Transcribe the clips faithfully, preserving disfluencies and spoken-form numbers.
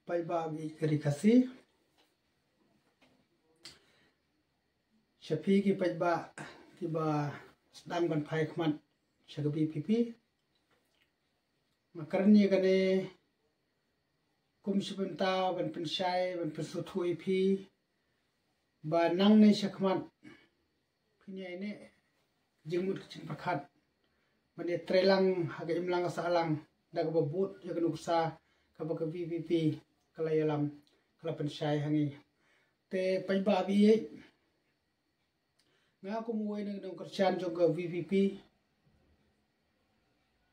Paidbah bad ka ri Khasi. Sha phi ki paidbah kiba sdang ban phai khmat sha ka VPP. Nga kren ïa kane kum shi bynta ban pynshai, ban pynsngewthuh ïa phi ba nangne sha khmat phin ïai neh jingmut ka jingpyrkhat ban ïatreilang ha ka imlang ka sahlang da kaba bud ïa ka nuksa kaba ka VPP ka la ïalam, ka la pynshai ha ngi. Te paidbah bad ïeit, nga kum uwei na ki nongkyrshan jong ka VPP,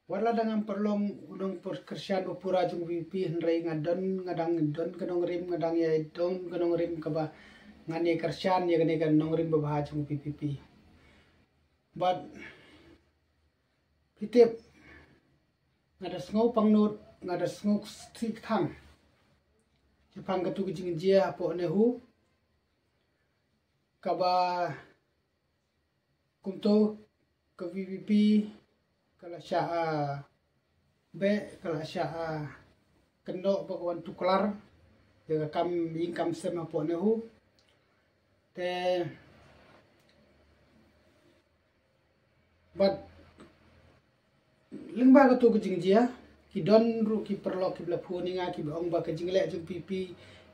wat la dang ngam pynlong u nongkyrshan ba pura jong VPP, hynrei nga don, nga dang don ka nongrim, nga dang ïai don ka nongrim kaba ngan ïai kyrshan ïa kane ka nongrim babha jong VPP. Bad phi tip, nga da sngew pangnud, nga da sngew kti kthang shaphang katu ka jingjia hapoh NEHU, kaba kumto ka VPP ka la shah, ah, beh, ka la shah, ah, kynnoh ba ka wan tuklar ïa ka kam ïing kam sem hapoh NEHU. Te bad lyngba katu ka jingjia, ki don ruh ki paralok kiba la phone ïa nga kiba ong ba ka jingleh jong VPP,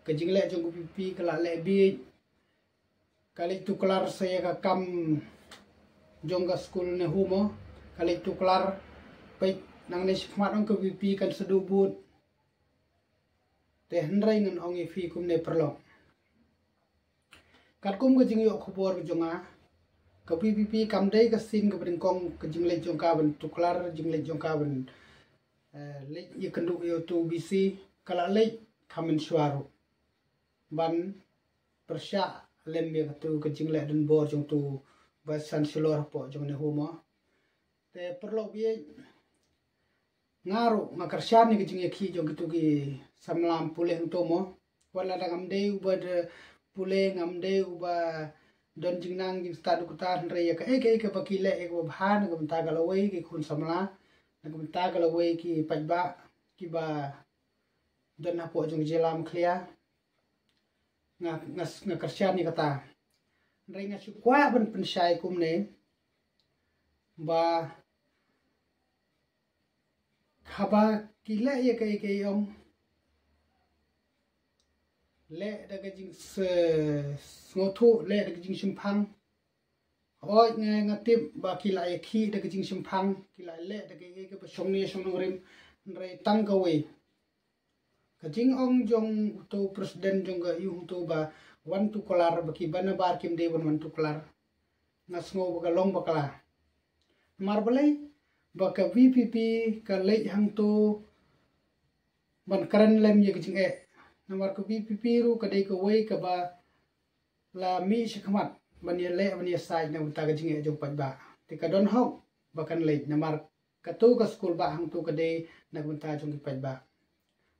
ka jingleh jong VPP ka la leh bieit. Ka leit tuklar sa ïa ka kam jong ka skul NEHU mo, ka leit tuklar. Peit, nangne shakhmat ong ka VPP kan sa duh bud. Te hynrei ngan ong ïa phi kumne paralok, katkum ka jingïoh khubor ka jong nga, ka VPP kam dei ka sien kaba nyngkong ka jingleit jong ka ban tuklar, jingleit jong ka ban, eh, leit ïakynduh ïa utu VC, ka la leit kham mynshuwa ruh ban pyrshah lem ïa katu ka jingleh donbor jong utu Vice Chancellor hapoh jong NEHU mo. Te paralok bad ïeit, nga ruh nga kyrshan ïa ka jingïakhih jong kitu ki samla pule hangto mo. Wat la dang ngam dei uba da pule, ngam dei uba don jingnang jingstad doktor, hynrei ïa kaei kaei kaba ki leh ïa kaba bha na ka bynta ka lawei ki khun samla, na ka bynta ka lawei ki paidbah kiba don hapoh jong ka jylla Meghalaya, nga, nga, nga kyrshan ïa kata. Hynrei nga shu kwah ban pynshai kumne ba haba ki leh ïa kaei kaei ong, leh da ka jingse-, sngewthuh, leh da ka jingshemphang. Hooid, nga, nga tip ba ki la ïakhih da ka jingshemphang, ki la leh da kaei kaei kaba shong ne shong nongrim, hynrei tang kawei, ka jingong jong utu president jong ka ïing hangto ba wan tuklar, ba kiba nabar kim dei ban wan tuklar, nga sngew ba ka long bakla. Namar balei? Ba ka VPP ka leit hangto ban kren lem ïa ka jingeh. Namar ka VPP ruh ka dei kawei kaba la mih shakhmat ban ïaleh, ban ïasaid na ka bynta ka jingeh jong paidbah. Te ka don hok ba kan leit, namar katu ka skul bah hangtu ka dei na ka bynta jong ki paidbah.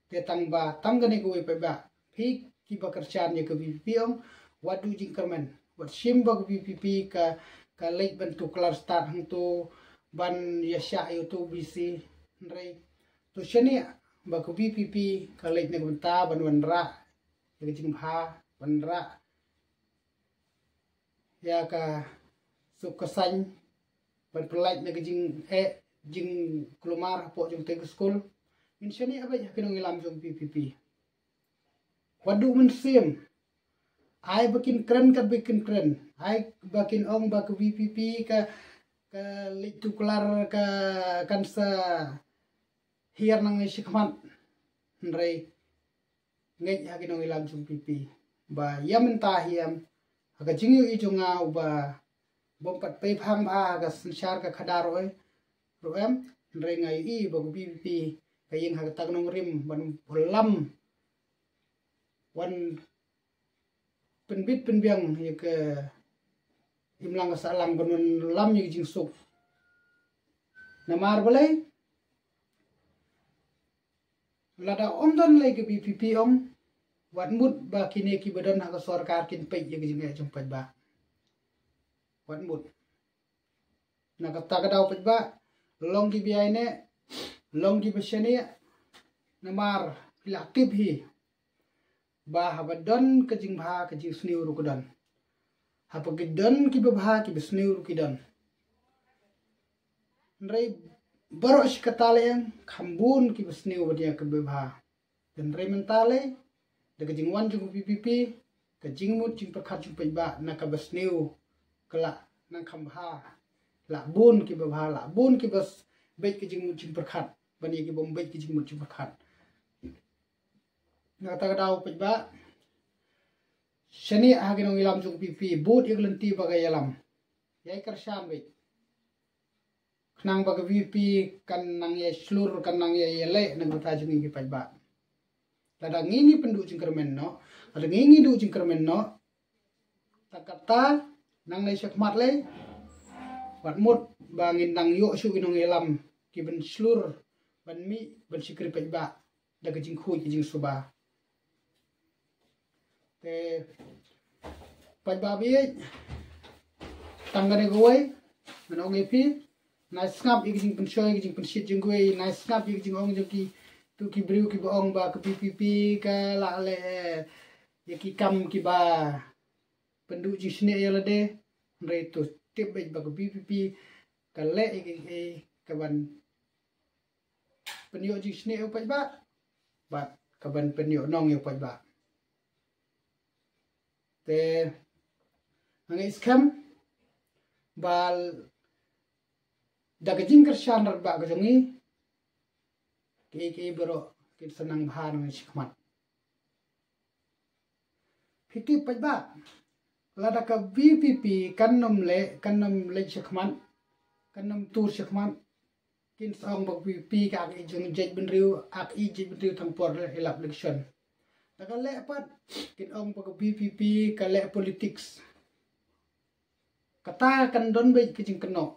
Te tang ba, tang kane kawei paidbah, phi kiba kyrshan ïa ka VPP ong, wat duh jingkyrmen, wat shim ba ka VPP ka, ka leit ban tuklar stad hangtu ban ïashah ïa utu VC. Hynrei to shaniah ba ka VPP ka leit na ka bynta ban wanrah ïa ka jingbha, wanrah ïa ka suk ka saiñ, ban pyllait na ka jingeh jingkulmar hapoh jong kata ka skul. Ngin shaniah beit ha ki nongïalam jong VPP. Wat duh mynsiem. Ai ba kin kren katba kin kren. Ai ba kin ong ba ka VPP ka, ka leit tuklar, ka, kan sa hiar nangne shakhmat. Hynrei ngeit ha ki nongïalam jong VPP ba ïa mynta hi em, ha ka jingïohi jong nga uba bym pat pei phang bha ha ka synshar ka khadar ruh em, hynrei nga ïohi ba ka VPP ka ïeng ha kata ka nongrim ban lam, wan pynbit pynbiang ïa ka imlang ka sahlang, ban wan lam ïa ka jingsuk. Namar balei? Lada ym don lei ka VPP ong, wat mut ba kine kiba don ha ka sorkar kin peit ïa ka jingeh jong paidbah. Wat mut. Na kata ka daw paidbah, long kiba ïaineh, long kiba shaniah, namar phi la tip hi ba haba don ka jingbha ka jingsniew ruh ka don. Haba ki don kiba bha kiba sniew ruh ki don. Hynrei baroh shi katta lei kham bun kiba sniew bad ïa kiba bha. Hynrei mynta lei da ka jingwan jong ka VPP, ka jingmut jingpyrkhat jong u paidbah na kaba sniew ka la nang kham bha. La bun kiba bha, la bun kiba s-, beit ka jingmut jingpyrkhat ban ïa kibym beit ka jingmut jingpyrkhat. Na kata ka daw paidbah, shane ha ki nongïalam jong ka VPP, bud ïa ka lynti ba ka ïalam. Ïai kyrshan beit. Khnang ba ka VPP kan nang ïai shlur, kan nang ïai ïaleh na ka bynta jong ngi ki paidbah. Lada ngi ngi pynduh jingkyrmen noh, lada ngi ngi duh jingkyrmen noh, ta kata nangne shakhmat lei, wat mut ba ngin nang ïoh shuh ki nongïalam kiban shlur, ban mih ban shakri paidbah da ka jingkhuid ka jingsuba. Te paidbah baieit, tang kane kawei ngan ong ïa phi, nai sngap ïa ka jingpynshoi ka jingpynshit jong kiwei, nai sngap ïa ka jingong jong kito ki briew kiba ong ba ka VPP ka la leh ïa ki kam kiba pynduh jingsnieh ïa lade. Hynrei to tip beit ba ka VPP ka leh ïa kiei kiei kaban pynïoh jingsnieh ïa u paidbah bad kaban pynïoh nong ïa u paidbah. Te nga ngeit skhem ba da ka jingkyrshan rangbah ka jong ngi, kiei kiei baroh kin sa nang bha nangne shakhmat. Phi tip paidbah, lada ka VPP kan nym leh, kan nym leit shakhmat, kan nym tur shakhmat, kin sa ong ba ka VPP ka ak i jong jaitbynriew, ak i jaitbynriew tang por leh ïalap election. Da ka leh pat kin ong ba ka VPP ka leh politics. Kata kan don beit ka jingkynnoh.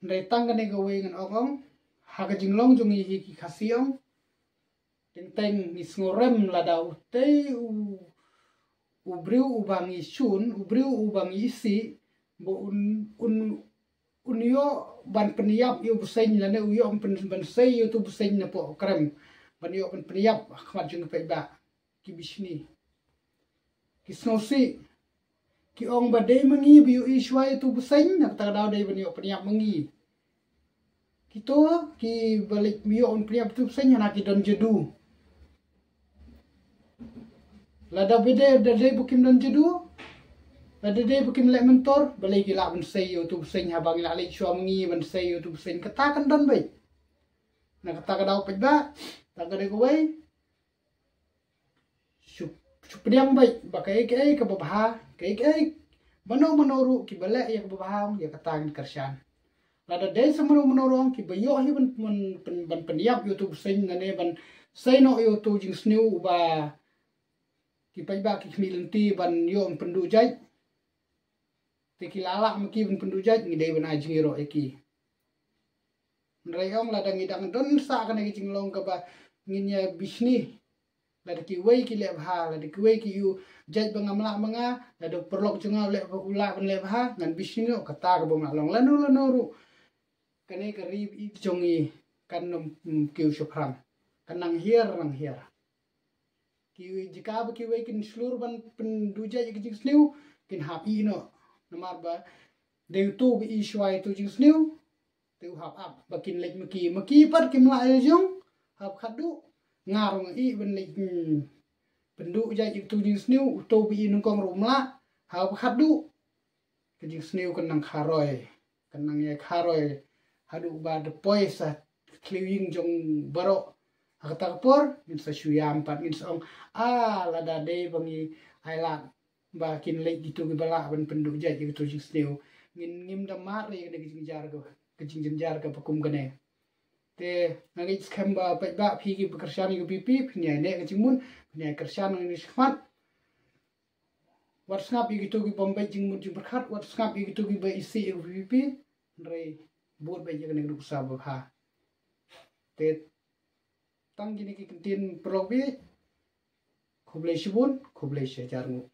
Hynrei tang kane kawei ngan ong ong, ha ka jinglong jong ngi hi ki Khasi ong, teng teng ngi sngewrem lada utei u, u briew uba ngi shun, u briew uba ngi isih, ba un, un, un ïoh ban pynïap ïa u bseiñ lane u ïoh ban pyn-, ban sei ïa utu u bseiñ napoh krem, ban ïoh ban pynïap ha khmat jong ki paidbah ki bishni. Ki sngewsih. Ki ong ba dei ma ngi ba ïohi shuwa ïa utu u bseiñ, na kata ka daw dei ban ïoh pynïap ma ngi. Kito kiba leit ïoh ban pynïap utu u bseiñ hana ki don jadu. Lada ba dei, da dei ba kim don jadu, lada dei ba kim leh mentor, balei ki lah ban sei ïa utu u bseiñ haba ngi lah leit shuwa ma ngi ban sei ïa utu u bseiñ, kata kan don beit. Na kata ka daw paidbah, tang kane kawei, shu, shu pdiang beit ba kaei kaei kaba bha, kaei kaei, mano mano ruh kiba leh ïa kaba bha, ïa kata ngin kyrshan. Lada dei sa mano mano ruh kiba ïoh hi ban, ban, ban, ban pynïap ïa utu u bseiñ lane ban sei noh ïa utu u jingsniew uba ki paidbah ki khmih lynti ban ïoh ban pynduh jait, te ki la lah ma ki ban pynduh jait, ngi dei ban ai jingïaroh ïa ki. Hynrei ong lada ngi dang don sa kane ka jinglong kaba ngin ïa bishni. Lada kiwei ki leh bha, lada kiwei ki ïoh jait ba ngam lah ma nga, lada u paralok jong nga u leh, u lah ban leh bha, ngan bishni noh, kata kaba ngam lah long lano lano ruh. Kane ka ri ba ïeit jong ngi kan nym, mm, kiew shaphrang. Kan nang hiar nang hiar. Ki jaka ba kiwei kin shlur ban pynduh jait ïa ka jingsniew, kin hap ïeh noh. Namar ba dei utu ba ïeh shuwa ïa utu u jingsniew, te u hap ap ba kin leit ma ki. Ma ki pat kim lah ïa jong, hap khatduh. Nga ruh nga ïeh ban leit, hmm, pynduh jait ïa utu u jingsniew, utu ba ïeh nyngkong ruh um lah, hap khatduh. Ka jingsniew kan nang kharoi, kan nang ïai kharoi haduh ba da poi sa thliew ïing jong baroh. Ha kata ka por ngin sa shu ïam pat, ngin sa ong, ah, lada dei ba ngi ai lad ba kin leit kito kiba lah ban pynduh jait ïa kito u jingsniew, ngin, ngim da mad re ïa kane ka jingjynjar ka, ka jingjynjar kaba kum kane. Te nga ngeit skhem ba paidbah phi kiba kyrshan ïa ka VPP, phin ïai neh ka jingmut, phin ïai kyrshan nangne shakhmat. Wat sngap ïa kito kibym beit jingmut jingpyrkhat, wat sngap ïa kito kiba isih ïa ka VPP, hynrei bud beit ïa kane ka nuksa ba bha. Te tang kine ki kyntien paralok baieit, khublei shibun, khublei shihajar nguh.